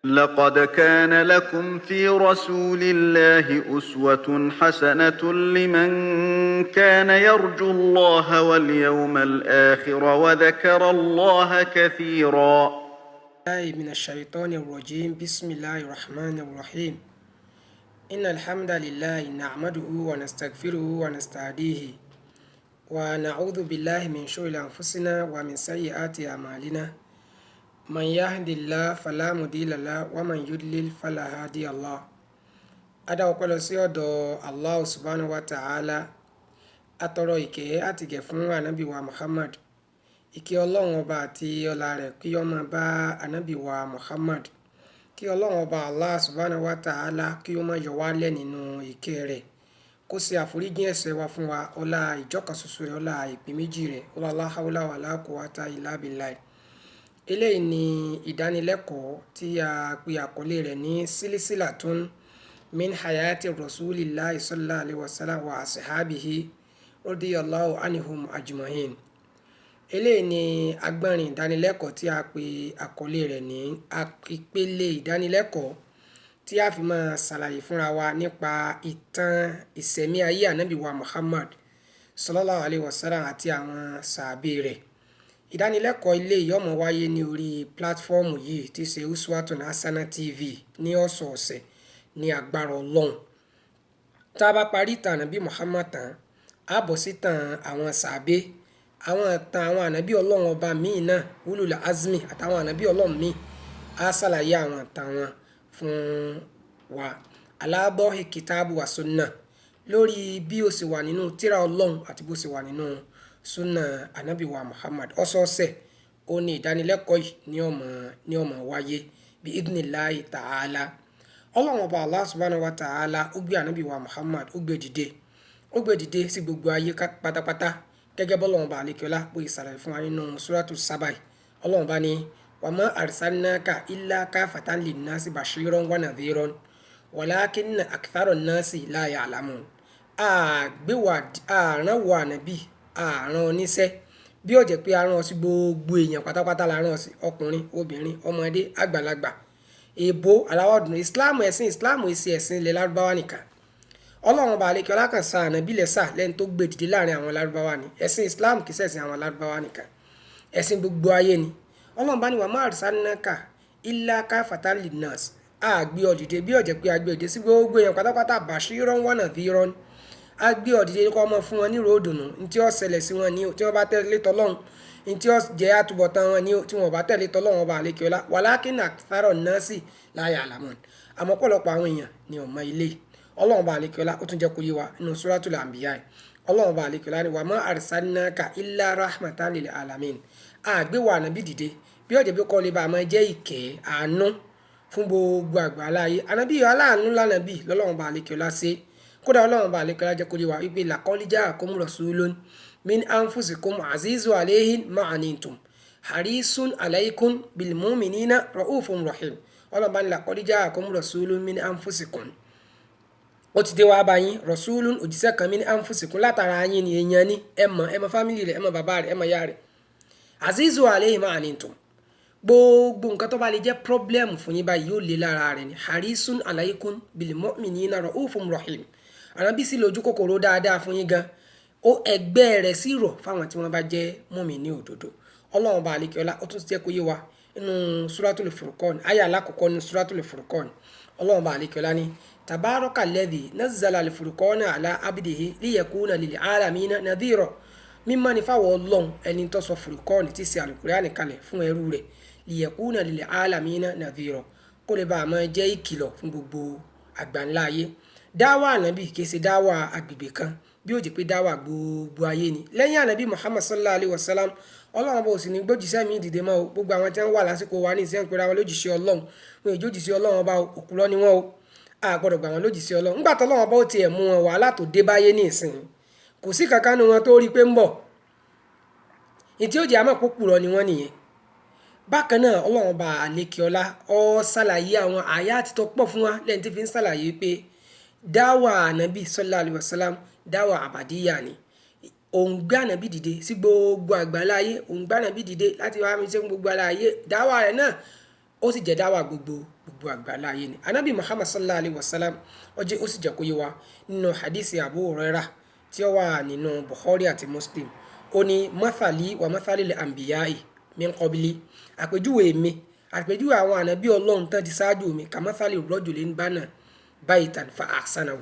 لقد كان لكم في رسول الله أسوة حسنة لمن كان يرجو الله واليوم الآخر وذكر الله كثيرا. من الشيطان الرجيم. بسم الله الرحمن الرحيم. إن الحمد لله نعمده ونستغفره ونستهديه ونعوذ بالله من شرور أنفسنا ومن سيئات أعمالنا. من يهد الله فلا مضل له ومن يضلل فلا هادي الله. Adá ọpẹ́ lọ sí ọ̀dọ̀ Allah subhanahu wa ta'ala. Atọrọ ìkẹ́ àtìgẹ̀ fún ànábì wa Muhammad. Ìkẹ́ Ọlọ́run ọba àti ọlá rẹ̀ kí ó máa bá ànábì wa Muhammad. Kí Ọlọ́run ọba Allah subhanahu wa ta'ala kí ó má yọ wá lẹ́ nínú ìkẹ́ rẹ̀, kó ṣe àforíjì ẹ̀ṣẹ̀ wa fún wa, ọlá ìjọkan ṣoṣo rẹ̀, ọlá ìpín méjì rẹ̀, ọlá la hawla wala quwwata illa billah. Eléyìí ni ìdánilẹ́kọ̀ọ́ tí a pe àkọlé rẹ̀ ní silsilatun min hayati rasulillahi sallallahu alaihi wasallam wa ashabihi radiyallahu anhum ajma'in. Eléyìí ni agbọ́nrin ìdánilẹ́kọ̀ọ́ tí a pe àkọlé rẹ̀ ní ìpele ìdánilẹ́kọ̀ọ́ tí a fi máa ṣàlàyé fúnra wa nípa ìtàn ìṣẹ̀mí ayé ànábì wa Muhammad sallallahu alaihi wasallam àti àwọn sàábé rẹ̀. Ìdánilẹ́kọ̀ọ́ ilé yìí ó máa wáyé ní orí pílátífọ́ọ̀mù yìí tí ṣe Uswatun Hasana TV ní ọ̀sọ̀ọ̀sẹ̀ ní agbára Ọlọ́run. Tá a bá parí ìtàn ànábì Muhammad tán, a bọ̀ sí ìtàn àwọn sàábé, àwọn ìtàn àwọn ànábì Ọlọ́run ọba míì náà, ulul azmi àtàwọn ànábì Ọlọ́run míì, a ṣàlàyé àwọn ìtàn wọn fún wa. Alábọ́hì kìtàbù wa sunnah, lórí bí ó ṣe wà nínú tírà Ọlọ́run àti bó ṣe wà nínú sunnah ànábì wa Muhammad. Ọ̀sọ̀ọ̀sẹ̀ ó ní ìdánilẹ́kọ̀ọ́ yìí ní ó máa wáyé bí idhnillahi ta'ala. Ọlọ́run ọba Allah subhanahu wa ta'ala ó gbé ànábì wa Muhammad, ó gbé dìde, ó gbé dìde sí gbogbo ayé pátápátá, gẹ́gẹ́ bọ́lọ́run ọba àlekèọ́lá bó ṣe ṣàlàyé fún wa nínú suratu Sábà. Ọlọ́run bá ní wa ma arsalnaka illa kafatan linnasi bashiran wa nadhiran walakinna akthara nnasi la ya'lamun. Àgbéwà àrán wọ ànábì, àrán oníṣẹ́ bí ó jẹ́ pé a rán ọ sí gbogbo èèyàn pátápátá, la rán ọ sí ọkùnrin, obìnrin, ọmọdé, àgbàlagbà, èèbó, aláwọ̀ dúdú. Islam, ẹ̀sìn Islam èsì ẹ̀sìn ilẹ̀ Lárúbáwá nìkan. Ọlọ́run ọba àlekèọ́lá kan sa ànábì lẹ́sà lẹ́ni tó gbé dìde láàrin àwọn Lárúbáwá ni. Ẹ̀sìn Islam kì í ṣẹ̀sìn àwọn Lárúbáwá nìkan, ẹ̀sìn gbogbo ayé ni. Ọlọ́run bá ní wa ma arsalnaka illa kafatan linnas. A gbé ọ dìde bí ó jẹ́ pé a gbé ọ dìde sí gbogbo èèyàn pátápátá, bashiran wa nadhiran. A gbé ọ dìde kó máa fún wọn ní ìró ìdùnnú ní tí ó ṣẹlẹ̀ sí wọn ní tí wọ́n bá tẹ̀lé tọlọ́run, ní tí ó jẹ́ àtúbọ̀tán wọn ní tí wọ́n bá tẹ̀lé tọlọ́run ọba àlekèọ́lá. Walakinna akthara nnasi la ya'lamun. Àmọ́ ọ̀pọ̀lọpọ̀ àwọn èèyàn ni ò mọ ilé. Ọlọ́run ọba àlekèọ́lá ó tún jẹ́ kó yé wa nínú suratul Anbiya. Ọlọ́run ọba àlekèọ́lá ní wa ma arsalnaka illa rahmatan lil alamin. A gbé wa ànábì dìde bí ó jẹ́ pé kó lè bá máa jẹ́ ìkẹ́ àánú fún gbogbo àgbáláyé. Ànábì aláàánú lánàbì lọ́lọ́run ọba àlekèọ́lá ṣe. Kódà Ọlọ́run ọba àlekèọ́lá jẹ́ kó yé wa wípé laqad ja'akum rasulun min anfusikum azizun alayhi ma anittum harisun alaykum bil mu'minina ra'ufun rahim. Ọlọ́run bá ní laqad ja'akum rasulun min anfusikum. Ó ti dé wá bá yín rasulun, òjíṣẹ́ kan, min anfusikum, látara yín ni, èèyàn ni, ẹ mọ̀, ẹ mọ̀ family rẹ̀, ẹ mọ̀ bàbá rẹ̀, ẹ mọ̀ ìyá rẹ̀. Azizun alayhi ma anittum, gbogbo nǹkan tó bá lè jẹ́ problem fún yín báyìí yóò lé lára rẹ̀ ni. Harisun alaykum bil mu'minina ra'ufun rahim. Ànábì sì lójú kòkòrò dáadáa fún yín gan, ó ẹgbẹ́ rẹ̀ sì rọ̀ fáwọn tí wọ́n bá jẹ́ mùmínì òdodo. Ọlọ́run ọba àlekèọ́lá ó tún jẹ́ kó yé wa nínú suratul Furqan, àyá alákọ̀ọ́kọ́ nínú suratul Furqan. Ọlọ́run ọba àlekèọ́lá ní tabaraka alladhi nazzala al-furqana ala abdihi liyakuna lil alamina nadhira. Mímọ́ ni fáwọn Ọlọ́run ẹni tó sọ Furqan tí ṣe Al-Qur'ani kalẹ̀ fún ẹrú rẹ̀, liyakuna lil alamina nadhira, kó lè bá a máa jẹ́ ìkìlọ̀ fún gbogbo àgbáńlá ayé. Dáwà ànábì kì í ṣe dáwà agbègbè kan, bí ó jẹ́ pé dáwà gbogbo ayé ni. Lẹ́yìn ànábì Muhammad sallallahu alaihi wasallam, Ọlọ́run bó sì ní gbójíṣẹ́ mi dìde mọ́ o. Gbogbo àwọn tí wọ́n wà lásìkò wa ní ìsìn pera wọn lójíṣẹ́ Ọlọ́run, wọn ò jójíṣẹ́ Ọlọ́run ọba, òkúrọ́ ni wọ́n o. A gbọ́dọ̀ gbà wọ́n lójíṣẹ́ Ọlọ́run. Nígbà tó Ọlọ́run ọba ó tiẹ̀ mú wọn, wàhálà tó dé báyé ní ìsìn, kò sí kankan nu wọn tó rí pé ń bọ̀. Ìtí ó jẹ́ àmọ́ pòpùrọ̀ ni wọ́n nìyẹn. Bákan náà, Ọlọ́run ọba àlekèọ́lá ó ṣàlàyé àwọn àyá àti tó pọ̀ fún wa lẹ́yìn tí fi ń ṣàlàyé pé dáwà ànábì sallallahu alaihi wasallam dáwà àbàdíyà ni. Òun gbé ànábì dìde sí gbogbo àgbáláyé, òun gbé ànábì dìde láti wá mi ṣe fún gbogbo àgbáláyé. Dáwà rẹ̀ náà Ó sì jẹ́ dáwà gbogbo gbogbo àgbàlá ayé ni. Anabi Muhammad sallallahu alayhi wa sallam ó jẹ́, ó sì jẹ́ kó yé wa nínú hadisi Abu Hurairah tí ó wà nínú Bukhari àti Muslim. Ó ní mathali wa mathali li anbiya'i min qabli, àpèjúwe mi, àpèjúwe àwọn ànábì Ọlọ́run tán ti ṣáájú mi, kamathali rajulin bana baytan fa ahsanahu.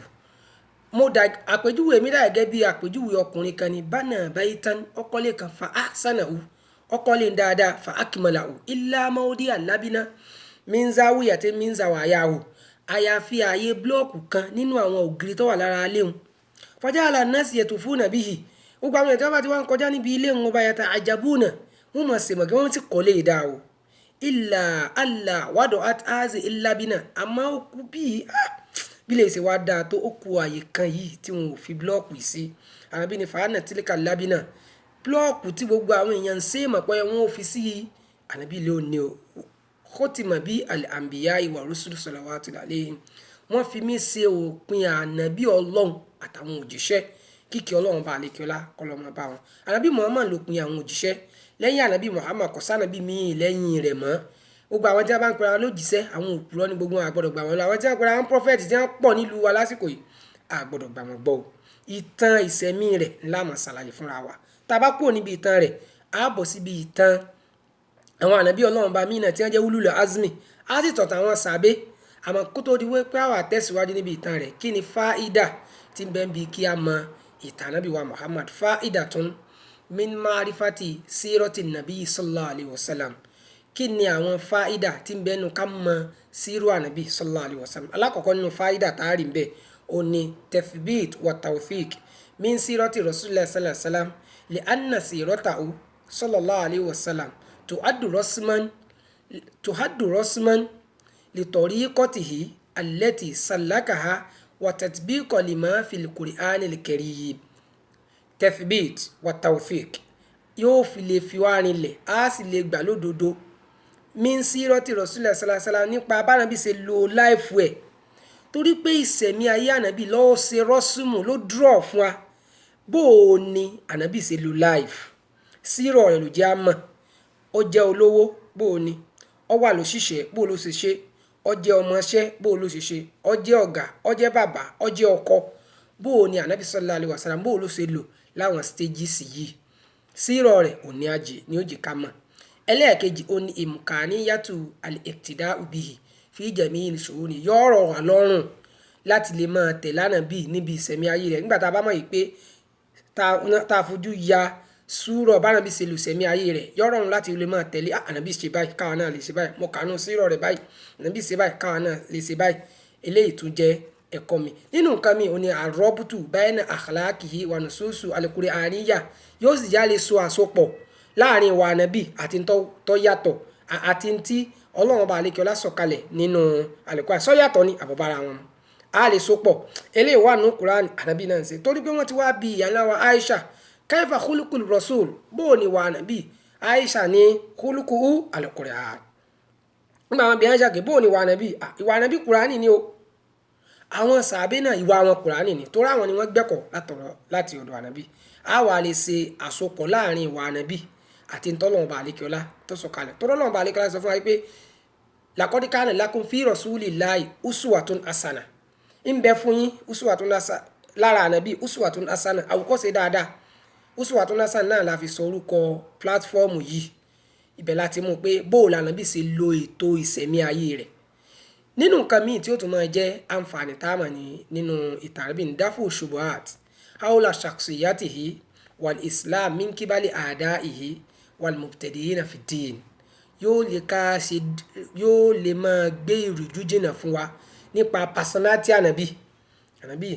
Mo da àpèjúwe mi dà gẹ́gẹ́ bí àpèjúwe ọkùnrin kan ní bana baytan, ọkọlé kan, fa ahsanahu, ọkọlé dáadáa, fa akmalahu illa mawdi'a labina min zawiyati min zawayahu, àyàfi ààyè blọọkù kan nínú àwọn ògiri tó wà lára léhun. Faja'ala an-nas yatufuna bihi, gbogbo àwọn èèyàn tí wọ́n bá ti wá ń kọjá níbi ilé wọn bá yàtà àjàbúnà, wọ́n mọ̀ sí mọ̀kí wọ́n ti kọ́lé dá o. Illa alla wada'at hazi labina, àmọ́ ó kú bí bí lè ṣe wá dáa tó, ó kú ààyè kan yìí tí wọn ò fi blọọkù yìí sí. Àbí ní fàánà tílíkà labina, blọọkù tí gbogbo àwọn èèyàn ń ṣe mọ̀ pé wọ́n ò fi sí, ànábì ló ní o. Khutima bí al-anbiya'i wa rusulu salawatu alayhim, wọ́n fi mí ṣe òpin ànábì Ọlọ́run àtàwọn òjíṣẹ́, kíkẹ́ Ọlọ́run bá àlekíọ́lá kọlọ́mọ bá wọn. Ànábì Muhammad ló pin àwọn òjíṣẹ́. Lẹ́yìn ànábì Muhammad kò sànábì míì lẹ́yìn rẹ̀ mọ́. Gbogbo àwọn tí wọ́n bá ń pera wọn lójíṣẹ́, àwọn òpùrọ́ ní gbogbo wọn, a gbọ́dọ̀ gbà wọ́n lọ. Àwọn tí wọ́n pera wọn prophet tí wọ́n pọ̀ nílùú wa lásìkò yìí, a gbọ́dọ̀ gbà wọ́n gbọ́ o. Ìtàn ìṣẹ̀mí rẹ̀ ńlá máa ṣàlàyé fúnra wa. Tá a bá kúrò níbi ìtàn rẹ̀, a bọ̀ síbi ìtàn àwọn ànábì Ọlọ́run bá míì náà tí wọ́n jẹ́ ulul azmi, á sì tọ̀tàn àwọn sàbẹ́. Àmọ́ kó tó di wípé àwa tẹ̀síwájú níbi ìtàn rẹ̀, kí ni fáídà tí ń bẹ ń bi kí a mọ ìtàn ànábì wa Muhammad? Fáídà tún min ma'rifati sírọ́tì nàbí sallallahu alayhi wa sallam. Kí ni àwọn fáídà tí ń bẹ nínú ká mọ sírò ànábì sallallahu alayhi wa sallam? Alákọ̀ọ́kọ́ nínú fáídà tá a rí ń bẹ, ó ní tathbit wa tawfiq min sírọ́tì rasulillah sallallahu alayhi wa sallam li anna sírọ́tàhu sallallahu alayhi wa sallam tuhaddu rasman li tariqatihi allati salakaha wa tatbiqa lima fil Qur'anil karim. Tathbit wa tawfiq, yóò fi lè fi wá rinlẹ̀, á sì lè gbà lódodo min sírọ́tì rasulillah sallallahu alayhi wa sallam nípa bánabi ṣe lo láìfù ẹ̀, torí pé ìṣẹ̀mí ayé ànábì ló ṣe rọ́ṣùmù, ló dúrọ̀ fún wa bó o ní ànábì ṣe lo láìfù. Sírọ̀ rẹ̀ ló jẹ́ àmọ́ ó jẹ́ olówó, bó o ní ó wà lóṣìṣẹ́, bó o ló ṣe ṣe, ó jẹ́ ọmọṣẹ́, bó o ló ṣe ṣe, ó jẹ́ ọ̀gá, ó jẹ́ bàbá, ó jẹ́ ọkọ, bó o ní ànábì sallallahu alaihi wasallam bó o ló ṣe lò láwọn stages yìí. Sírọ̀ rẹ̀ ò ní ajé ní ó jẹ́ ká mọ̀. Ẹlẹ́ẹ̀kejì, ó ní imkaniyatu al-iqtida'u bihi fi jami'il shu'uni, yóò rọ̀ wá lọ́rùn láti lè máa tẹ̀lé ànábì níbi ìṣẹ̀mí ayé rẹ̀. Nígbà tá a bá mọ̀ yìí pé tá a fojú ya súrọ̀ bánabi ṣe lò sẹ̀mí ayé rẹ̀, yóò rọrùn láti lè máa tẹ̀lé. Ànábì ṣe báyìí, káwa náà lè ṣe báyìí. Mo kànú sírọ̀ rẹ̀ báyìí, ànábì ṣe báyìí, káwa náà lè ṣe báyìí. Eléyìí tún jẹ́ ẹ̀kọ́ mi. Nínú nǹkan mi, ó ní àrọ́bùtù bayna akhlaqihi wa nususu al-Qur'aniyya, yóò sì já lè so àsopọ̀ láàrin ìwà ànábì àti tó yàtọ̀ àti tí Ọlọ́run bá àlekè ọlá sọ̀kalẹ̀ nínú Al-Qur'an. Sọ yàtọ̀ ni àbọ̀bára wọn mu, a lè so pọ̀. Eléyìí wà nínú Qur'an, ànábì náà ń ṣe, torí pé wọ́n ti wá bi ìyá ńlá wa Aisha, kaifa khuluqul rasul, bó o ní wà ànábì? Aisha ní khuluquhu al-Qur'an. Nígbà wọn bí Aisha kì bó o ní wà ànábì, ìwà ànábì Qur'ani ni o. Àwọn sàbẹ́ náà ìwà wọn Qur'ani ni, torí àwọn ni wọ́n gbẹ́kọ̀ láti ọ̀dọ̀ ànábì. A wà lè ṣe àsopọ̀ láàrin ìwà ànábì àti ntọ́lọ́run bá àlékè ọlá tó sọ̀kalẹ̀, torí Ọlọ́run bá àlékè ọlá sọ fún wa pé laqad kana lakum fi rasulillahi uswatun hasana, ń bẹ fún yín uswatun hasana lára ànábì, uswatun hasana, àwòkọ́ṣe dáadáa. Uswatun hasana náà la fi sọ orúkọ pílátífọ́ọ̀mù yìí. Ibẹ̀ láti mú pé bóòlù ànábì ṣe lo ètò ìṣẹ̀mí ayé rẹ̀. Nínú nǹkan míì tí ó tún máa jẹ́ àǹfààní tá a mọ̀ ní nínú ìtàn ànábì ní dáfù shubuhat hawla shakhsiyatihi wal islam min kibali a'da'ihi wal mubtadi'ina fi din, yóò lè ká ṣe, yóò lè máa gbé ìrújú jìnnà fún wa nípa personality ànábì. Ànábì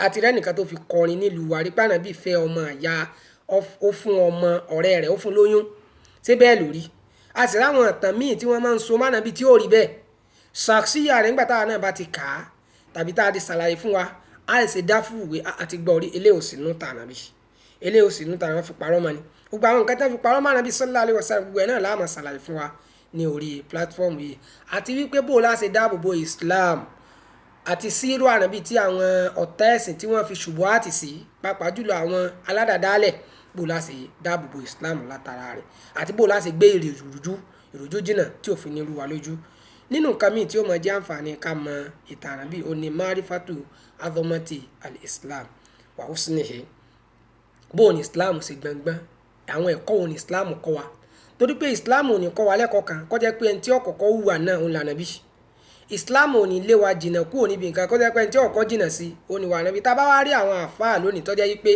àti rẹ́nìkan tó fi kọrin nílùú wa rí pé ànábì fẹ́ ọmọ ìyá, ó fún ọmọ ọ̀rẹ́ rẹ̀, ó fún lóyún. Ṣé bẹ́ẹ̀ lórí? A sì ráwọn ìtàn míì tí wọ́n máa ń so mọ́ ànábì tí ó rí bẹ́ẹ̀. Ṣàṣìyà rẹ̀ nígbà táwa náà bá ti kà á tàbí tá a ti ṣàlàyé fún wa, a lè ṣe dáfù ìwé àti gbọ́ orí eléyìí ò sí nínú ìtàn ànábì, eléyìí ò sí nínú ìtàn, wọ́n fi parọ́ mọ́ ni. Gbogbo àwọn nǹkan tí wọ́n fi parọ́ mọ́ ànábì sallallahu alaihi wasallam, gbogbo ẹ̀ náà la máa ṣàlàyé fún wa ní orí platform yìí. Àti wípé bó o lá ṣe dáàbò bo Islam àti sírò ànábì tí àwọn ọ̀tá ẹ̀sìn tí wọ́n fi ṣubuhati sí, pàápàá jùlọ àwọn aládàdálẹ̀, bó o lá ṣe dáàbò bo Islam látara rẹ̀, àti bó o lá ṣe gbé ìrújú Ìrújú jìnnà tí ò fi ní rú wa lójú. Nínú nǹkan míì tí ó máa jẹ́ àǹfààní ká mọ ìtàn Ànábì, ó ní marifatu azomati al-Islam wa husnihi. Bó ni Islam ṣe gbọngbọ́n, àwọn ẹ̀kọ́ wo ni Islam kọ́ wa? Torí pé Islam ò ní kọ́ wa lẹ́kọ̀ọ́ kan kó jẹ́ pé ẹni tí ó kọ́kọ́ hùwà náà òun lànàbí. Islam ò ní lé wa jìnnà kúrò níbi nǹkan kó jẹ́ pé ẹni tí ó kọ́kọ́ jìnnà sí òun ni wà ànábì. Tá a bá wá rí àwọn àfáà lónìí tó jẹ́ wípé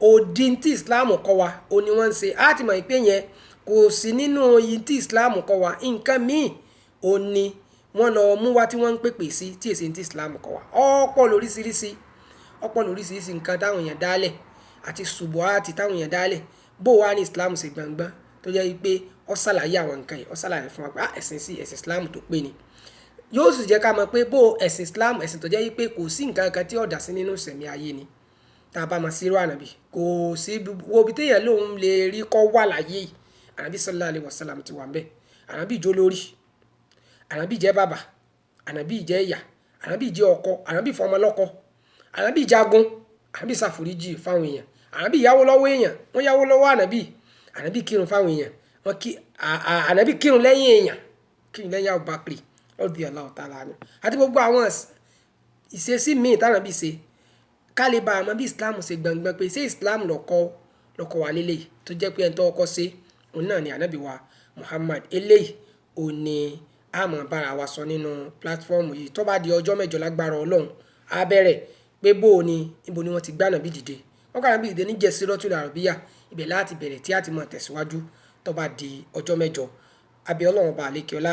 òdì tí Islam kọ́ wa òun ni wọ́n ń ṣe, á ti mọ̀ pé yẹn kò sí nínú iye tí Islam kọ́ wa. Nǹkan míì òun ni wọ́n lọ mú wá tí wọ́n ń pèpè sí tí èsì tí Islam kọ́ wa. Ọ̀pọ̀ lóríṣiríṣi nǹkan táwọn èèyàn dálẹ̀ àti ṣubuhati táwọn èèyàn dálẹ̀. Bó wá ní Islam ṣe gbọngbọ́n tó jẹ́ wípé ó ṣàlàyé àwọn nǹkan yìí, ó ṣàlàyé fún wa pé ẹ̀sìn sí ẹ̀sìn Islam tó pé ni. Yóò sì jẹ́ ká mọ̀ pé bó ẹ̀sìn Islam, ẹ̀sìn tó jẹ́ wípé kò sí nǹkan kan tí ó dà sí nínú ìṣẹ̀mí ayé ni. Tá a bá mọ sírò Ànábì, kò sí wo ibi téèyàn lòun lè rí kọ́ wà láyé yìí. Ànábì sallallahu alaihi wasallam ti wà ńbẹ̀. Ànábì jó lórí, Ànábì jẹ́ bàbá, Ànábì jẹ́ ìyá, Ànábì jẹ́ ọkọ, Ànábì fọmọ lọ́kọ, Ànábì jagun, Ànábì ṣàforíjì fáwọn èèyàn, Ànábì yáwó lọ́wọ́ èèyàn, wọ́n yáwó lọ́wọ́ Ànábì, Ànábì kírun fáwọn èèyàn, wọ́n kí Ànábì kírun lẹ́yìn èèyàn, kírun lẹ́yìn Abubakar radiyallahu ta'ala anhu. Àti gbogbo àwọn ìṣesí míì tànàbí ṣe, ká lè bá a mọ̀ bí Islam ṣe gbọngbọ́n pé ṣé Islam lọ́kọ́ wa lélẹ̀ tó jẹ́ pé ẹni tó kọ́kọ́ ṣe òun náà ni Ànábì wa Muhammad. Eléyìí òun ni a máa bára wa sọ nínú platform yìí. Tó bá di ọjọ́ mẹ́jọ lágbára Ọlọ́run, á bẹ̀rẹ̀ pé bó o ní, níbo ni wọ́n ti gbé Ànábì dìde. Wọ́n gbé Ànábì dìde ní Jaziratul Arabiyya. Ibẹ̀ láti bẹ̀rẹ̀ tí a ti máa tẹ̀síwájú tó bá di ọjọ́ mẹ́jọ. A bẹ̀ Ọlọ́run ọba àlékè ọlá.